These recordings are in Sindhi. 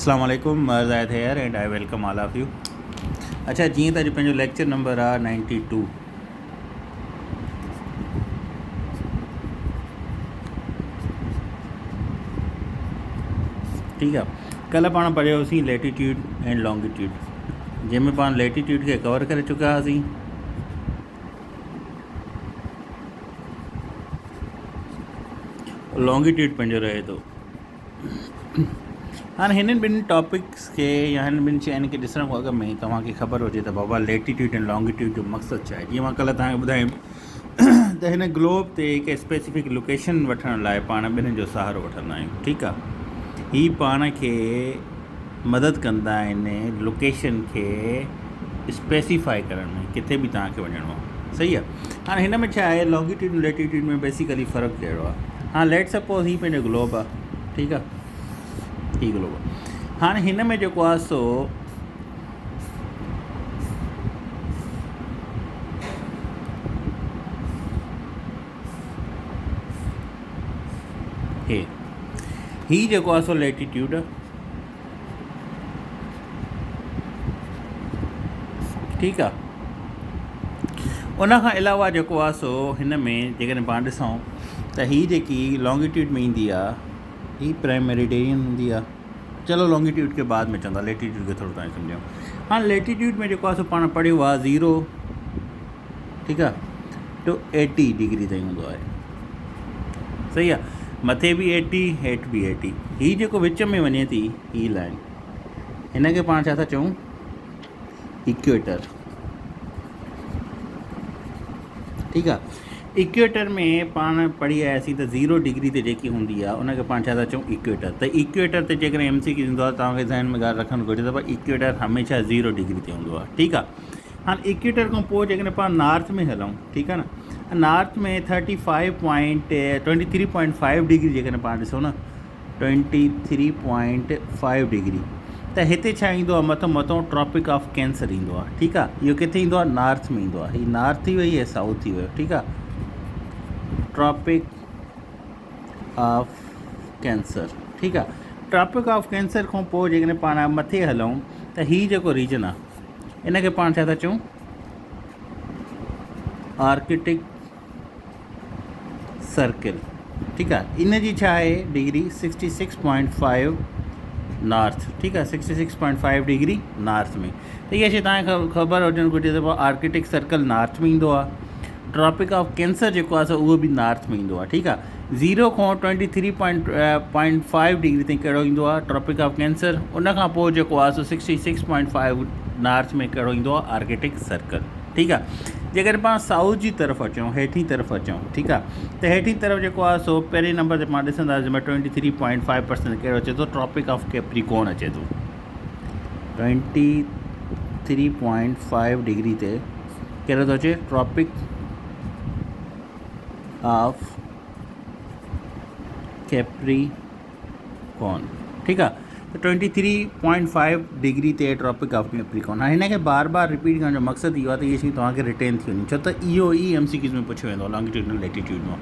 اسلام عليڪم Mehr Zahid here and I welcome all of you اڇا جيئن ته اڄ پنهنجو ليڪچر نمبر آ 92 ٺيڪ آ ڪلهه پاڻ پڙهيوسين ليٽيٽيوڊ اينڊ لانگيٽيوڊ جنهن ۾ پاڻ ليٽيٽيوڊ کي ڪور ڪري چڪا هئاسين لانگيٽيوڊ پنهنجو رهي ٿو هاڻي هنن ٻن ٽاپڪس کي يا هنن ٻن شين کي ڏسڻ کان اڳ ۾ توهان کي خبر هجي ته بابا ليٽيٽيوڊ ۽ لانگيٽيوڊ جو مقصد ڇا آهي جيئن مان ڪلهه توهان کي ٻڌايم ته هن گلوب تي هڪ اسپيسفڪ لوڪيشن وٺڻ لاء پاڻ ٻنهن جو سهارو وٺندا آهيون ٺيڪ آهي هي پاڻ کي مدد ڪندا آهن لوڪيشن کي اسپيسيفائي ڪرڻ ۾ ڪٿي به توهان کي وڃڻو آهي صحيح آهي هاڻي هن ۾ ڇا آهي لانگيٽيوڊ ليٽيٽيوڊ ۾ بيسيڪلي فرق ڪهڙو آهي هاڻ ليٽ سپوز هي پنهنجو گلوب آ ٺيڪ آ هي گلوب آ هاڻي هن ۾ جيڪو آ سو هي هي جيڪو آ سو ليٽيٽيوڊ آ ٺيڪ آ ان کان علاوه جيڪو آ سو هن ۾ جيڪڏهن پاڻ ڏسون ته هي جيڪي لانگيٽيوڊ ۾ ايندي آ هي پرائم ميريڊين هوندي آ چلو لانگيٽيوڊ کي بعد ۾ چوندا ليٽيٽيوڊ کي ٿورو تائين سمجھون هاڻ ليٽيٽيوڊ ۾ جيڪو آ سو پاڻ پڙهيو آ زيرو ٺيڪ آ ٽو ايٽي ڊگري تائين هوندو آهي صحيح آ مٿي به ايٽي هيٺ به ايٽي هي جيڪو وچ ۾ وڃي ٿي هي لائن هن کي پاڻ ڇا ٿا چئون اڪويٽر ٺيڪ آ اڪويٽر ۾ پاڻ پڙهي آياسين ته زيرو ڊگري تي جيڪي هوندي آ ان کي پاڻ ڇا ٿا چئون اڪويٽر ته اڪويٽر تي جيڪڏهن ايم سي ڪيو ايندو آ توهان کي ذهن ۾ ڳالهه رکڻ گهرجي ته اڪويٽر هميشه زيرو ڊگري تي هوندو آ ٺيڪ آ هاڻ ايڪويٽر کان پوء جيڪڏهن پاڻ نارٿ ۾ هلون ٺيڪ آهي نه north ۾ thirty five point twenty three point five degree جيڪڏهن پاڻ ڏسون نه twenty three point five degree ته هتي ڇا ايندو آهي مٿو مٿو ٽراپڪ آف ڪينسر ايندو آهي ٺيڪ آهي اهو ڪٿي ايندو آهي نارٿ ۾ ايندو آهي هي نارٿ ٿي وئي هي سائوٿ ٿي ويو ٺيڪ آهي ٽراپڪ آف ڪينسر ٺيڪ آهي ٽراپڪ آف ڪينسر کان پوء جيڪڏهن پاڻ مٿي هلون ته هي جيڪو ريجن آهي ان کي پاڻ ڇا ٿا چئون آرڪٽڪ سرڪل ٺيڪ آهي ان جي ڇا آهي ڊگري 66.5 نارٿ ٺيڪ آهي 66.5 ڊگري نارٿ ۾ ته اها شي توهان کي خبر هجڻ گهرجي ته آرڪٽڪ سرڪل نارٿ ۾ ايندو آهي ٽراپڪ آف ڪينسر جيڪو آهي سو اهو به نارٿ ۾ ايندو آهي ٺيڪ آهي زيرو کان twenty three point point five degree تائين ڪهڙو ايندو آهي ٽراپڪ آف ڪينسر ان کان پوء جيڪو آهي سو sixty six point five north ۾ ڪهڙو ايندو آهي آرڪٽڪ سرڪل ٺيڪ آهي جيڪڏهن پاڻ سائوٿ جي طرف اچون هيٺين طرف اچون ٺيڪ آهي ته هيٺين طرف جيڪو آهي سو پهرين نمبر تي پاڻ ڏسنداسين twenty three point five percent ڪهڙو اچي ٿو ٽراپڪ آف ڪيپريڪون اچي ٿو twenty three point five degree تي ڪهڙو ٿو اچي ٽراپڪ آف ڪيپريڪون ٺيڪ آ ته twenty three point five degree تي ٽراپڪ آف ڪيپريڪون هاڻي هن کي بار بار رپيٽ ڪرڻ جو مقصد اهو آ ته اهي شيون توهان کي ريٽين ٿي وڃن ڇو ته اهو ئي ايم سي ڪيوز ۾ پڇيو ويندو آ لانگيٽيوڊنل ليٽيٽيوڊ مان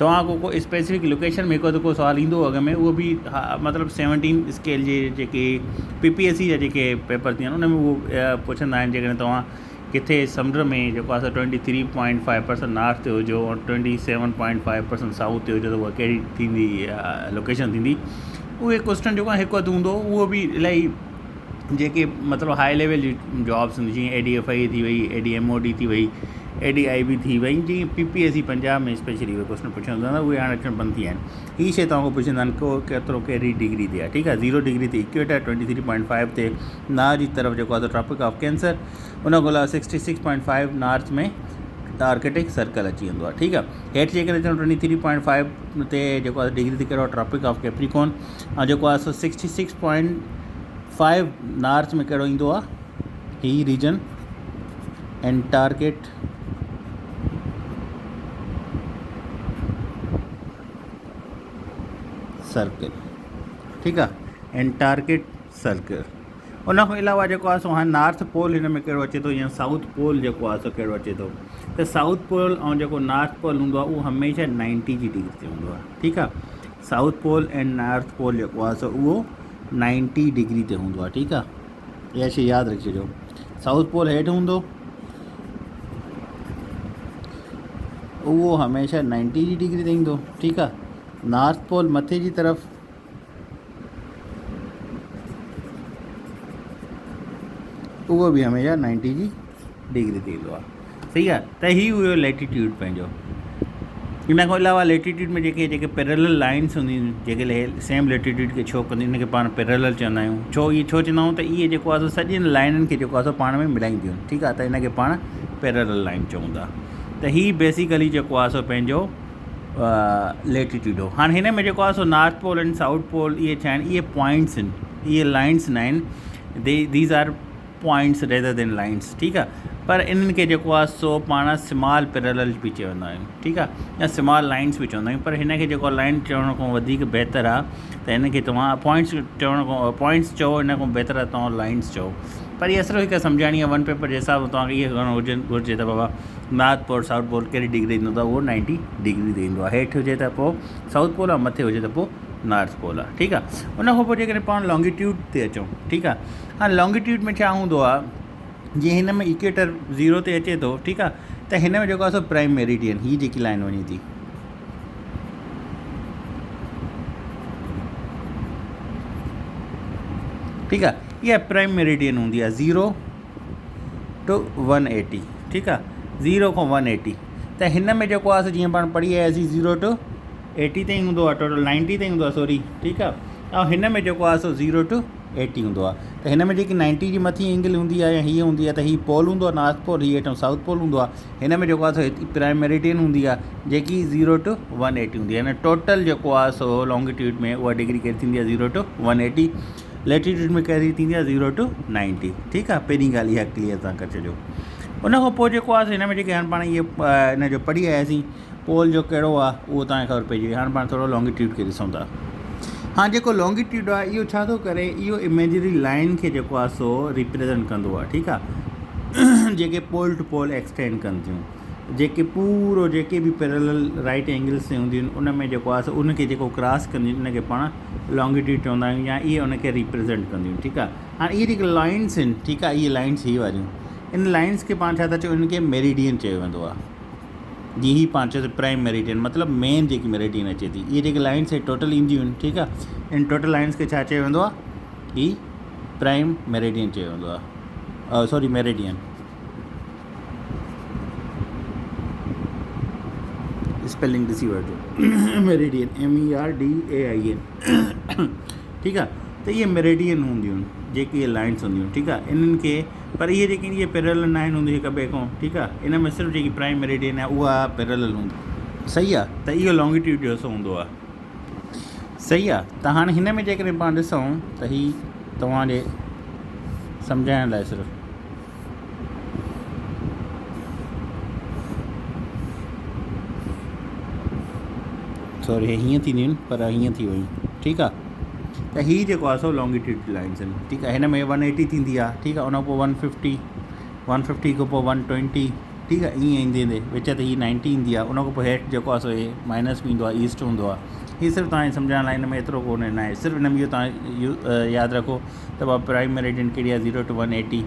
توهان کان ڪو اسپيسفڪ لوڪيشن ۾ هڪ اڌ ڪو سوال ايندو اڳ ۾ اهو به مطلب سيونٽين اسڪيل جي جيڪي پي پي ايس سي جا جيڪي پيپر ٿيندا آهن ان ۾ اهو پڇندا آهن جيڪڏهن توهان ڪٿي سمنڊ ۾ جيڪو آهي سو twenty three point five percent north تي هجو ۽ twenty seven point five percent south تي هجو ته اها ڪهڙي ٿيندي لوڪيشن ٿيندي اهي ڪوشچن جيڪو آهي هڪ اڌ هوندو اهو به الاهي جيڪي مطلب هاء ليول جي جابس هونديون جيئن اي ڊي ايف I ٿي وئي اي ڊي ايم او ڊي ٿي وئي اي ڊي I بي ٿي وئي جيئن P P S C Punjab ۾ specially اهي ڪوشچن پڇيا ويندا اهي هاڻي اچڻ بند ٿي ويا آهن هي شي توهان کان پڇندا آهن ڪو ڪيترو ڪهڙي ڊگري تي آهي ٺيڪ آهي زيرو ڊگري تي ايڪويٽر ٽوئنٽي ٿري پوائنٽ فائيو تي نار جي طرف جيڪو آهي ٽراپڪ آف ڪينسر ان کان علاوه sixty six point five north ۾ Arctic circle اچي ويندو آهي ٺيڪ آهي هيٺ جيڪڏهن اچون ٽوئنٽي ٿري پوائنٽ فائيو تي جيڪو آهي ڊگري تي ڪهڙو آهي ٽراپڪ آف ڪيپريڪون ۽ جيڪو آهي سو sixty six point five north ۾ ڪهڙو ايندو آهي هي ريجن انٽارڪٽ سرڪل ٺيڪ آ انٽارڪٽ سرڪل ان کان علاوه جيڪو آهي سو هاڻي نارٿ پول هن ۾ ڪهڙو اچي ٿو يا سائوٿ پول جيڪو آهي سو ڪهڙو اچي ٿو ته سائوٿ پول ۽ جيڪو نارٿ پول هوندو آهي اهو هميشه نائنٽي جي ڊگري تي هوندو آهي ٺيڪ آهي سائوٿ پول ۽ نارٿ پول جيڪو آهي سو اهو 90 ڊگري تي هوندو آهي ٺيڪ آهي اها شي ياد رکي ڇڏيو سائوٿ پول هيٺ هوندو اهو هميشه 90 جي ڊگري تي ايندو ٺيڪ آهي نارٿ پول مٿي جي طرف اهو به هميشه 90 جي ڊگري تي ايندو آهي صحيح آهي ته هي هيو ليٽيٽيوڊ پنهنجو ان کان علاوه ليٽيٽيوڊ ۾ جيڪي جيڪي پيرلل لائنس هونديون آهن جيڪي سيم ليٽيٽيوڊ کي شو ڪنديون ان کي پاڻ پيرلل چوندا آهيون ڇو اهي ڇو چوندا آهيون ته اهي جيڪو آهي سو سڄين لائنن کي جيڪو آهي سو پاڻ ۾ ملائينديون آهن ٺيڪ آهي ته ان کي پاڻ پيرلل لائن چئون ٿا ته هي بيسيڪلي جيڪو آهي سو پنهنجو ليٽيٽيوڊ هو هاڻي هن ۾ جيڪو آهي سو نارٿ پول ۽ سائوٿ پول اهي ڇا آهن اهي پوائنٽس آهن اهي لائنس نه آهن the these are points rather than lines ٺيڪ آ پر انهن کي جيڪو آ سو پاڻ سمال پيرلل به چوندا آهيون ٺيڪ آ يا سمال لائنس به چوندا آهيون پر هن کي جيڪو لائن چوڻ کان وڌيڪ بهتر آ ته هن کي توهان پوائنٽس چوڻ کان پوائنٽس چئو ان کان بهتر آ توهان لائنس چئو پر اها صرف هڪ سمجهاڻي آ ون پيپر جي حساب سان توهان کي اهو ڪرڻ هجن گهرجي ته بابا نارٿ پول سائوٿ پول ڪهڙي ڊگري ايندو ته اهو نائنٽي ڊگري تي ايندو آ هيٺ هجي ته پوء سائوٿ پول آ مٿي هجي ته پوء نارٿ پول آ ٺيڪ آ ان کان پوء جيڪڏهن پاڻ لانگيٽيوڊ تي اچون ٺيڪ آ هاڻ لانگيٽيوڊ ۾ ڇا هوندو آ جيئن هن ۾ ايڪويٽر زيرو تي اچي ٿو ٺيڪ آ ته هن ۾ جيڪو آ سو پرائم ميريڊين هي جيڪي لائن وڃي ٿي ٺيڪ آ اها پرائم ميريڊين هوندي آ زيرو ٽو ون ايٽي ٺيڪ آ زيرو کان ون ايٽي ته هن ۾ جيڪو آ سو جيئن پاڻ پڙهي آياسين زيرو ٽو ايٽي تائين هوندو آ ٽوٽل نائنٽي تائين هوندو آ سوري ٺيڪ آ ۽ هن ۾ جيڪو آ سو زيرو ٽو ايٽي هوندو آ ته هن ۾ جيڪي نائنٽي جي مٿي اينگل هوندي آ يا هي هوندي آ ته هي پول هوندو آ نارٿ پول هي هيٺان سائوٿ پول هوندو آ هن ۾ جيڪو آ سو پرائم ميريڊين هوندي آ جيڪي زيرو ٽو ون ايٽي هوندي آ يعني ٽوٽل جيڪو آ سو لانگيٽيوڊ ۾ اها ڊگري ڪيتري ٿيندي آ زيرو ٽو ون ايٽي ليٽيٽيوڊ ۾ ڪيتري ٿيندي آ زيرو ٽو نائنٽي ٺيڪ آ پهرين ڳالهه اها ڪليئر تان ڪري ڇڏيو ان کان پوء جيڪو آ سو هن ۾ جيڪي هاڻي پاڻ اهي هن جو پڙهي آياسين پول جو ڪهڙو آ اهو توهان کي خبر پئجي وئي هاڻي پاڻ ٿورو لانگيٽيوڊ کي ڏسون ٿا هاڻ جيڪو لانگيٽيوڊ آ اهو ڇا ٿو ڪري اهو اميجنري لائن کي جيڪو آ سو ريپريزنٽ ڪندو آ ٺيڪ آ جيڪي پول ٽو پول ايڪسٽينڊ ڪن ٿيون جيڪي پورو جيڪي به پيرلل رائٽ اينگلس تي هونديون آهن ان ۾ جيڪو آ سو ان کي جيڪو ڪراس ڪنديون ان کي پاڻ لانگيٽيوڊ چوندا آهيون يا اهي ان کي ريپريزنٽ ڪنديون ٺيڪ آ هاڻ اهي جيڪي لائنس آهن ٺيڪ آ اهي لائنس هي واريون ان لائنس کي پاڻ ڇا ٿا چئون ان کي ميريڊين چيو ويندو آ جي هي پاڻ چيو ته پرائم ميريڊين مطلب مين جيڪي ميريڊين اچي ٿي اهي جيڪي لائنس هي ٽوٽل اينديون آهن ٺيڪ آهي ان ٽوٽل لائنس کي ڇا چيو ويندو آهي هي پرائم ميريڊين چيو ويندو آهي سوري ميريڊين اسپيلنگ ڏسي وٺجو meridian M E R D A I N ٺيڪ آهي ته اهي ميريڊين هونديون آهن جيڪي اهي لائنس هونديون آهن ٺيڪ آهي انهن کي پر اهي جيڪي اهي پيرلل نه آهن هونديون هڪ ٻئي کان ٺيڪ آهي ان ۾ صرف جيڪي پرائم ميريڊين آهي اها پيرلل هوندي صحيح آهي ته اهو لانگيٽيوڊ جو حصو هوندو آهي صحيح آهي ته هاڻي هن ۾ جيڪڏهن پاڻ ڏسون ته هي توهان جي سمجهائڻ لاء صرف سوري هي هيئن ٿينديون آهن پر هيئن ٿي ويون ٺيڪ آهي ته هي جيڪو آهي سو لانگيٽيوڊ لائنس آهن ٺيڪ آهي هن ۾ ون ايٽي ٿيندي آهي ٺيڪ آهي ان کان پوء ون ففٽي ون ففٽي کان پوء ون ٽوئنٽي ٺيڪ آهي ائين ايندي ايندي وچ تي هي نائنٽي ايندي آهي ان کان پوء هيٺ جيڪو آهي سو هي مائنس ۾ ايندو آهي ايسٽ هوندو آهي هي صرف توهان کي سمجهائڻ لاء هن ۾ ايترو ڪو نه آهي صرف هن ۾ اهو توهان ياد رکو ته بابا پرائم ميريڊين ڪهڙي آهي zero two one eighty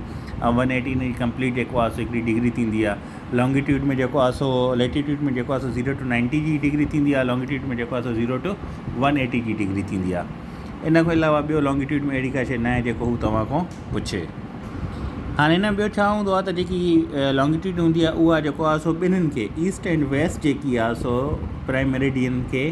۽ one eighty هن جي ڪمپليٽ جيڪو آهي سو هڪڙي ڊگري ٿيندي آهي لانگيٽيوڊ ۾ جيڪو آهي سو ليٽيٽيوڊ ۾ جيڪو آهي سو زيرو ٽو نائنٽي جي ڊگري ٿيندي آهي لانگيٽيوڊ ۾ جيڪو آهي سو زيرو ٽو ون ايٽي جي ڊگري ٿيندي آهي ان کان علاوه ٻيو لانگيٽيوڊ ۾ اهڙي ڪا شيء ناهي جيڪو هو توهان کان پڇي. هاڻي هن ۾ ٻيو ڇا هوندو آهي ته جيڪي لانگيٽيوڊ هوندي آهي اها جيڪو آهي سو ٻنهن کي ايسٽ اينڊ ويسٽ جيڪي آهي سو پرائم ميريڊين کي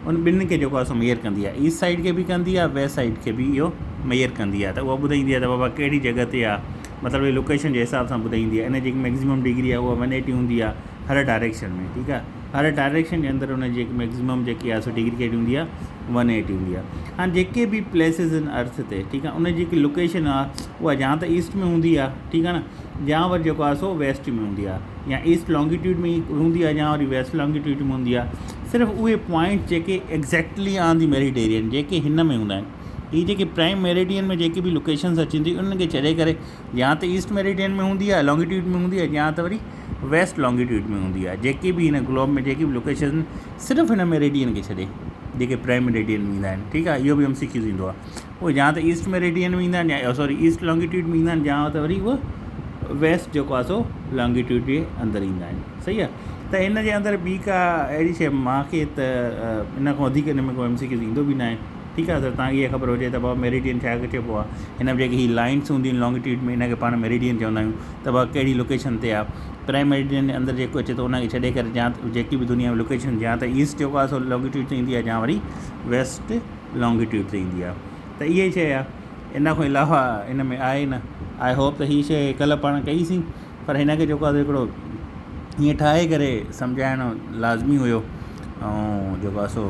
ان ٻنهن کي جيڪو آهي سو ميئر ڪندي آهي ايسٽ سائيڊ کي به ڪندي آهي ويسٽ سائيڊ کي به اهو ميئر ڪندي آهي ته اها ٻڌائيندي آهي ته بابا ڪهڙي جڳهه تي آهي مطلب هي لوڪيشن جي حساب سان ٻڌائيندي آهي ان جي جيڪي ميڪزيمم ڊگري آهي اها ون ايٽي هوندي آهي هر ڊائريڪشن ۾ ٺيڪ آهي هر ڊائريڪشن جي اندر ان جي جيڪي ميڪزيمم جيڪي آهي سو ڊگري ڪهڙي هوندي آهي ون ايٽي هوندي آهي هاڻي جيڪي به پليسز آهن ارٿ تي ٺيڪ آهي ان جي جيڪي لوڪيشن آهي اها يا ته ايسٽ ۾ هوندي آهي ٺيڪ آهي نه يا وري جيڪو آهي سو ويسٽ ۾ هوندي آهي يا ايسٽ لانگيٽيوڊ ۾ هوندي آهي يا وري ويسٽ لانگيٽيوڊ ۾ هوندي آهي صرف اهي پوائنٽ جيڪي ايگزيڪٽلي آن the ميريڊيرين جيڪي هن ۾ هوندا آهن هي جيڪي پرائم ميريڊين ۾ جيڪي به لوڪيشنز اچن ٿيون انهن کي ڇڏي ڪري يا ته ايسٽ ميريڊين ۾ هوندي آهي لانگيٽيوڊ ۾ هوندي آهي يا ته وري ويسٽ لانگيٽيوڊ ۾ هوندي آهي جيڪي به هن گلوب ۾ جيڪي به لوڪيشن صرف هن ميريڊين کي ڇڏي جيڪي پرائم ميريڊين ۾ ايندا آهن ٺيڪ آهي اهو به ايم سي ڪيوز ايندو آهي. اهي يا ته ايسٽ ميريڊين ۾ ايندا آهن يا سوري ايسٽ لانگيٽيوڊ ۾ ايندا آهن يا ته وري اهي ويسٽ جيڪو آهي سو لانگيٽيوڊ جي اندر ايندا آهن صحيح آهي ته ان جي اندر ٻي ڪا اهڙي شيء مانکي ته ان کان وڌيڪ ان ۾ ڪو ايم سي ڪيوز ايندو به ناهي ٺيڪ آهي ته توهان کي اها خبر هجي ته بابا ميريڊين ڇا کي چئبو آهي هن ۾ جيڪي هي لائنس هونديون آهن لانگيٽيوڊ ۾ ان کي پاڻ ميريڊين چوندا آهيون ته بابا ڪهڙي لوڪيشن تي آهي پرائم ميريڊين جي اندر جيڪو اچي ٿو ان کي ڇڏي ڪري يا جيڪي به دنيا ۾ لوڪيشن يا ته ايسٽ جيڪو آهي سو لانگيٽيوڊ تي ايندي آهي يا وري ويسٽ لانگيٽيوڊ تي ايندي آهي ته اها ئي شيء آهي ان کان علاوه ان ۾ آهي نه I hope ته هي شيء ڪلهه پاڻ ڪئيسين پر هن کي جيڪو آهي هڪڙو ائين ٺاهي ڪري سمجهائڻ لازمي هيو ۽ جيڪو آهي سو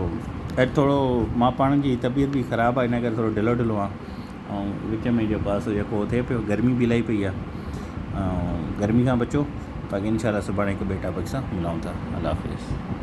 اڄ ٿورو مان پاڻ جي طبيعت به خراب آهي ان ڪري ٿورو ڍلو ڍلو آهيان ۽ وچ ۾ جيڪو آهي سو جيڪو ٿئي پيو گرمي به الاهي پئي آهي ۽ گرمي کان بچو باقي انشاء الله سڀاڻي هڪ ٻئي ٽاپڪ سان ملون ٿا الله حافظ.